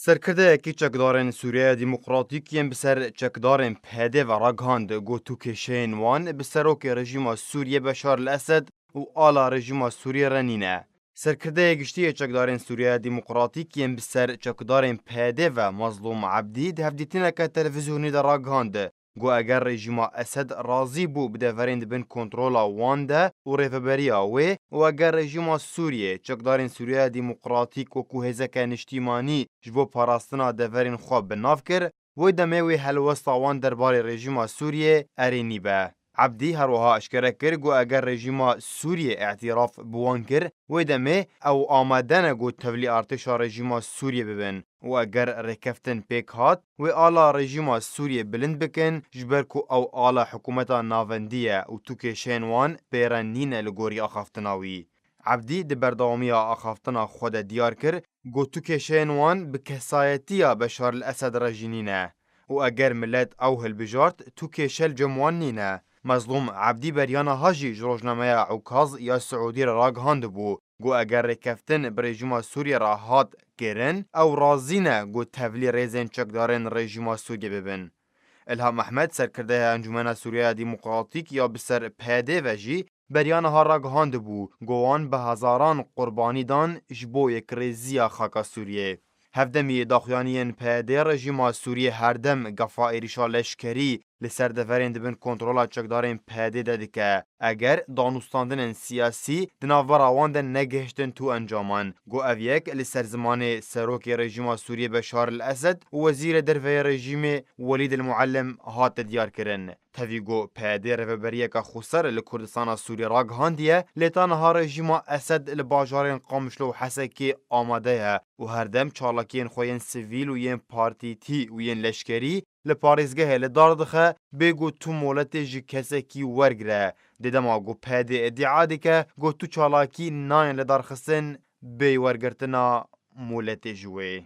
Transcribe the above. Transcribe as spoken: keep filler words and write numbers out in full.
Serkirdeyekî çekdarên Sûriyeya Demokratîk yên bi ser çekdarên P D ve ragihand, got, tu kêşeyên wan bi serokê rejîma Sûriyê Beşar el Esed û ala rejîma Sûriyê re nîne. Serkirdeyê giştî yê çekdarên Sûriyeya Demokratîk yên bi ser çekdarên P D ve Mazlûm Ebdî di hevdîtineke televîzyonî de ragihand, got, eger rejîma Esed razî bû bi deverên di bin kontrola wan de û rêveberiya wê û eger rejîma Sûriyê çekdarên Sûriyeya Demokratîk wekû hêzeke niştîmanî ji bo parastina deverên xwe bi nav kir, wê demê wê helwesta wan derbarê rejîma Sûriyê erênî be. Ebdî her wiha eşkere kir, got, eger rejîma Sûriyê îtiraf bi wan kir, wê demê ew amade ne got tevlî artêşa rejîma Sûriyê bibin û eger rêkeftin pêk hat, wê ala rejîma Sûriyê bilind bikin, ji ber ku ew ala hikûmeta navendî ye û tu kêşeyên wan pê re nîne li gorî axaftina wî. Ebdî di berdewamiya axaftina xwe de diyar kir, got, tu kêşeyên wan bi kesayetiya Beşar el Esed re jî nîne û eger milet ew hilbijart, tu kêşe li cem wan nîne. Mezlûm Ebdî beriya niha jî ji rojnameya Ukaz ya Siûdî re ragihandibû, got, eger rêkeftin bi rejîma Sûriyê re hat kirin, ew razî ne got tevlî rêzên çekdarên rejîma Sûriyê bibin. Ilham Ehmed, serkirdeya Encûmena Sûriyeya Demokratîk ya bi ser P D ve jî beriya niha ragihandibû, got, wan bi hezaran qurbanî dan ji bo yekrêziya xaka Sûriyê. Hevdemî daxuyaniyên P D rejîma Sûriyê herdem gefa êrîşa leşkerî li ser deverên di bin kontrola çekdarên P D de dike. Eger danûstandinên siyasî di navbera wan de negihiştin tu encaman, got, ev yek li ser zimanê serokê rejîma Sûriyê Beşar el Esed û wezîrê derve yê rejîmê Welîd el Muallim hate diyarkirin. Tevî got, P D rêveberiyeke xweser li Kurdistana Sûrî ragihandiye, lê ta niha rejîma Esed li bajarên Qamişlo û Hesekê amade ye û herdem çalakiyên xwe yên sivîl û yên partîtî û yên leşkerî li parêzgehê li dar dixe, bê got tu moletê ji kesekî wergire. Dê dema got P D îdia dike, got tu çalakî nayên lidarxistin bê wergirtina moletê ji wê.